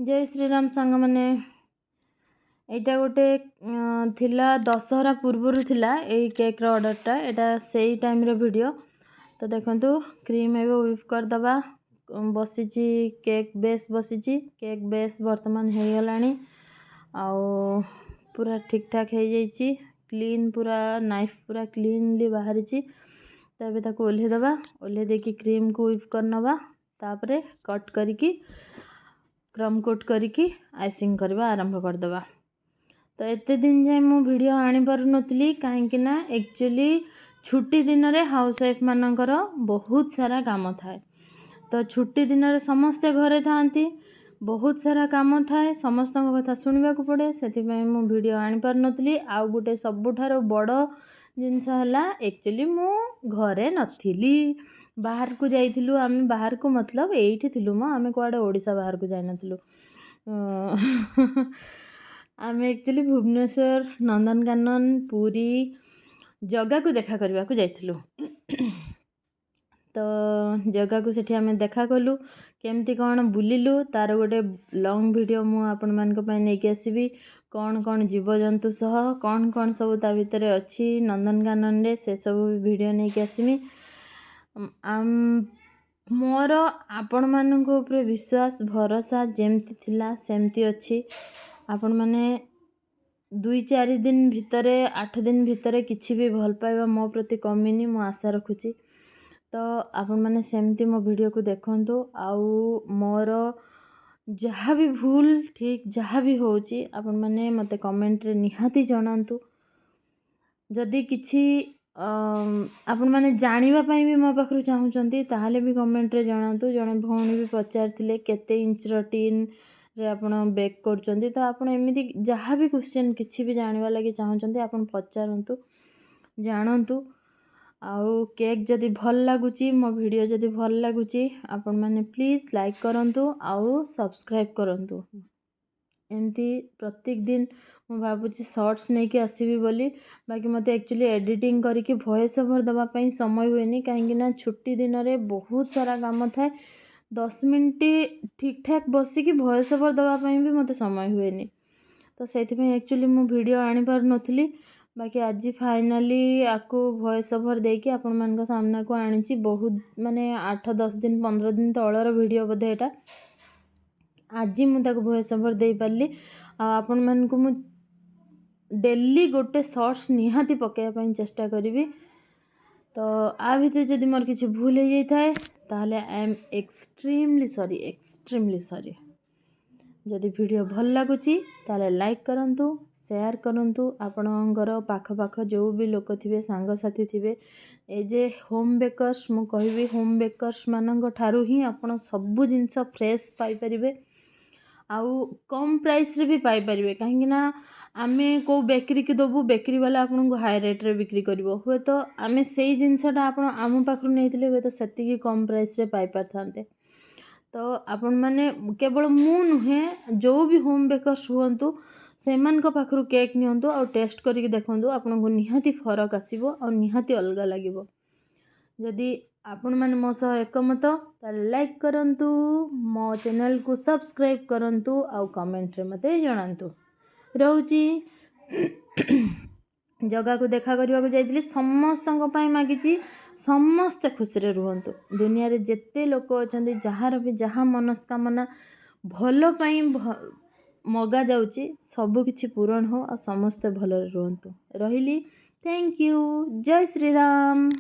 ଜୟ ଶ୍ରୀରାମ ସାଙ୍ଗମାନେ। ଏଇଟା ଗୋଟେ ଥିଲା, ଦଶହରା ପୂର୍ବରୁ ଥିଲା ଏଇ କେକ୍ର ଅର୍ଡ଼ରଟା। ଏଇଟା ସେଇ ଟାଇମ୍ର ଭିଡ଼ିଓ। ତ ଦେଖନ୍ତୁ, କ୍ରିମ୍ ଏବେ ହ୍ୱିପ୍ କରିଦେବା। ବସିଛି କେକ୍ ବେସ୍, ବସିଛି କେକ୍ ବେସ୍। ବର୍ତ୍ତମାନ ହେଇଗଲାଣି ଆଉ ପୁରା ଠିକ୍ଠାକ୍ ହେଇଯାଇଛି, କ୍ଲିନ୍ ପୁରା, ନାଇଫ୍ ପୁରା କ୍ଲିନଲି ବାହାରିଛି। ତ ଏବେ ତାକୁ ଓହ୍ଲେଇ ଦେବା। ଓହ୍ଲେଇ ଦେଇକି କ୍ରିମ୍କୁ ହ୍ୱିପ୍ କରିନେବା। ତାପରେ କଟ୍ କରିକି, କ୍ରମ୍ କୋଟ୍ କରିକି ଆଇସିଂ କରିବା ଆରମ୍ଭ କରିଦେବା। ତ ଏତେ ଦିନ ଯାଏଁ ମୁଁ ଭିଡ଼ିଓ ଆଣିପାରୁନଥିଲି, କାହିଁକି ନା ଆକ୍ଚୁଆଲି ଛୁଟି ଦିନରେ ହାଉସ୍ ୱାଇଫ୍ମାନଙ୍କର ବହୁତ ସାରା କାମ ଥାଏ। ତ ଛୁଟି ଦିନରେ ସମସ୍ତେ ଘରେ ଥାଆନ୍ତି, ବହୁତ ସାରା କାମ ଥାଏ, ସମସ୍ତଙ୍କ କଥା ଶୁଣିବାକୁ ପଡ଼େ। ସେଥିପାଇଁ ମୁଁ ଭିଡ଼ିଓ ଆଣିପାରୁନଥିଲି। ଆଉ ଗୋଟେ ସବୁଠାରୁ ବଡ଼ ଜିନିଷ ହେଲା, ଆକ୍ଚୁଆଲି ମୁଁ ଘରେ ନଥିଲି, ବାହାରକୁ ଯାଇଥିଲୁ ଆମେ। ବାହାରକୁ ମତଲବ ଏଇଠି ଥିଲୁ ମ, ଆମେ କୁଆଡ଼େ ଓଡ଼ିଶା ବାହାରକୁ ଯାଇନଥିଲୁ। ଆମେ ଆକ୍ଚୁଆଲି ଭୁବନେଶ୍ୱର, ନନ୍ଦନକାନନ, ପୁରୀ, ଜଗାକୁ ଦେଖା କରିବାକୁ ଯାଇଥିଲୁ। ତ ଜଗାକୁ ସେଠି ଆମେ ଦେଖା କଲୁ, କେମିତି କ'ଣ ବୁଲିଲୁ, ତା'ର ଗୋଟେ ଲଙ୍ଗ୍ ଭିଡ଼ିଓ ମୁଁ ଆପଣମାନଙ୍କ ପାଇଁ ନେଇକି ଆସିବି। କ'ଣ କ'ଣ ଜୀବଜନ୍ତୁ ସହ କ'ଣ କ'ଣ ସବୁ ତା ଭିତରେ ଅଛି ନନ୍ଦନକାନନରେ, ସେସବୁ ବି ଭିଡ଼ିଓ ନେଇକି ଆସିବି। ମୋର ଆପଣମାନଙ୍କ ଉପରେ ବିଶ୍ୱାସ, ଭରସା ଯେମିତି ଥିଲା ସେମିତି ଅଛି। ଆପଣମାନେ 2-4 ଦିନ ଭିତରେ, 8 ଦିନ ଭିତରେ କିଛି ବି ଭଲ ପାଇବା ମୋ ପ୍ରତି କମିନି, ମୁଁ ଆଶା ରଖୁଛି। ତ ଆପଣମାନେ ସେମିତି ମୋ ଭିଡ଼ିଓକୁ ଦେଖନ୍ତୁ ଆଉ ମୋର ଯାହା ବି ଭୁଲ ଠିକ୍ ଯାହା ବି ହେଉଛି, ଆପଣମାନେ ମୋତେ କମେଣ୍ଟରେ ନିହାତି ଜଣାନ୍ତୁ। ଯଦି କିଛି ଆପଣମାନେ ଜାଣିବା ପାଇଁ ବି ମୋ ପାଖରୁ ଚାହୁଁଛନ୍ତି, ତାହେଲେ ବି କମେଣ୍ଟରେ ଜଣାନ୍ତୁ। ଜଣେ ଭଉଣୀ ବି ପଚାରିଥିଲେ, କେତେ ଇଞ୍ଚର ଟିନ୍ରେ ଆପଣ ବେକ୍ କରୁଛନ୍ତି? ତ ଆପଣ ଏମିତି ଯାହା ବି କ୍ୱେଶ୍ଚିନ୍, କିଛି ବି ଜାଣିବା ଲାଗି ଚାହୁଁଛନ୍ତି, ଆପଣ ପଚାରନ୍ତୁ, ଜାଣନ୍ତୁ। ଆଉ କେକ୍ ଯଦି ଭଲ ଲାଗୁଛି, ମୋ ଭିଡ଼ିଓ ଯଦି ଭଲ ଲାଗୁଛି, ଆପଣମାନେ ପ୍ଲିଜ୍ ଲାଇକ୍ କରନ୍ତୁ ଆଉ ସବସ୍କ୍ରାଇବ୍ କରନ୍ତୁ। ଏମିତି ପ୍ରତ୍ୟେକ ଦିନ ମୁଁ ଭାବୁଛି ସର୍ଟସ୍ ନେଇକି ଆସିବି ବୋଲି। ବାକି ମୋତେ ଆକ୍ଚୁଆଲି ଏଡ଼ିଟିଂ କରିକି ଭଏସ୍ ଓଭର୍ ଦେବା ପାଇଁ ସମୟ ହୁଏନି, କାହିଁକିନା ଛୁଟି ଦିନରେ ବହୁତ ସାରା କାମ ଥାଏ। 10 ମିନିଟ୍ ଠିକ୍ଠାକ୍ ବସିକି ଭଏସ୍ ଓଭର୍ ଦେବା ପାଇଁ ବି ମୋତେ ସମୟ ହୁଏନି। ତ ସେଇଥିପାଇଁ ଆକ୍ଚୁଆଲି ମୁଁ ଭିଡ଼ିଓ ଆଣିପାରୁନଥିଲି। ବାକି ଆଜି ଫାଇନାଲି ଆକୁ ଭଏସ୍ ଓଭର୍ ଦେଇକି ଆପଣମାନଙ୍କ ସାମ୍ନାକୁ ଆଣିଛି। ବହୁତ ମାନେ 8-10 ଦିନ, 15 ଦିନ ତଳର ଭିଡ଼ିଓ ବୋଧେ ଏଇଟା। ଆଜି ମୁଁ ତାକୁ ଭଏସ୍ ଓଭର୍ ଦେଇପାରିଲି। ଆଉ ଆପଣମାନଙ୍କୁ ମୁଁ ଡେଲି ଗୋଟେ ସର୍ଟସ୍ ନିହାତି ପକାଇବା ପାଇଁ ଚେଷ୍ଟା କରିବି। ତ ଆ ଭିତରେ ଯଦି ମୋର କିଛି ଭୁଲ ହେଇଯାଇଥାଏ, ତାହେଲେ I am extremely sorry, extremely sorry. ଯଦି ଭିଡ଼ିଓ ଭଲ ଲାଗୁଛି, ତାହେଲେ ଲାଇକ୍ କରନ୍ତୁ, ସେୟାର କରନ୍ତୁ। ଆପଣଙ୍କର ପାଖ ପାଖ ଯେଉଁ ବି ଲୋକ ଥିବେ, ସାଙ୍ଗସାଥି ଥିବେ, ଏ ଯେ ହୋମ୍ ବେକର୍ସ, ମୁଁ କହିବି ହୋମ୍ ବେକର୍ସମାନଙ୍କ ଠାରୁ ହିଁ ଆପଣ ସବୁ ଜିନିଷ ଫ୍ରେଶ୍ ପାଇପାରିବେ ଆଉ କମ୍ ପ୍ରାଇସ୍ରେ ବି ପାଇପାରିବେ। କାହିଁକିନା ଆମେ କେଉଁ ବେକରୀକି ଦେବୁ, ବେକରୀ ବାଲା ଆପଣଙ୍କୁ ହାଇ ରେଟ୍ରେ ବିକ୍ରି କରିବ। ହୁଏତ ଆମେ ସେଇ ଜିନିଷଟା ଆପଣ ଆମ ପାଖରୁ ନେଇଥିଲେ, ହୁଏତ ସେତିକି କମ୍ ପ୍ରାଇସ୍ରେ ପାଇପାରିଥାନ୍ତେ। ତ ଆପଣମାନେ, କେବଳ ମୁଁ ନୁହେଁ, ଯେଉଁ ବି ହୋମ୍ ବେକର୍ସ ହୁଅନ୍ତୁ, ସେମାନଙ୍କ ପାଖରୁ କେକ୍ ନିଅନ୍ତୁ ଆଉ ଟେଷ୍ଟ କରିକି ଦେଖନ୍ତୁ। ଆପଣଙ୍କୁ ନିହାତି ଫରକ ଆସିବ ଆଉ ନିହାତି ଅଲଗା ଲାଗିବ। ଯଦି ଆପଣମାନେ ମୋ ସହ ଏକମତ, ତାହେଲେ ଲାଇକ୍ କରନ୍ତୁ, ମୋ ଚ୍ୟାନେଲକୁ ସବସ୍କ୍ରାଇବ୍ କରନ୍ତୁ ଆଉ କମେଣ୍ଟରେ ମୋତେ ଜଣାନ୍ତୁ। ରହୁଛି। ଜଗାକୁ ଦେଖା କରିବାକୁ ଯାଇଥିଲି। ସମସ୍ତଙ୍କ ପାଇଁ ମାଗିଛି, ସମସ୍ତେ ଖୁସିରେ ରୁହନ୍ତୁ। ଦୁନିଆରେ ଯେତେ ଲୋକ ଅଛନ୍ତି, ଯାହାର ବି ଯାହା ମନସ୍କାମନା ଭଲ ପାଇଁ ମଗାଯାଉଛି, ସବୁକିଛି ପୂରଣ ହଉ ଆଉ ସମସ୍ତେ ଭଲରେ ରୁହନ୍ତୁ। ରହିଲି, thank you, Jay Shriram.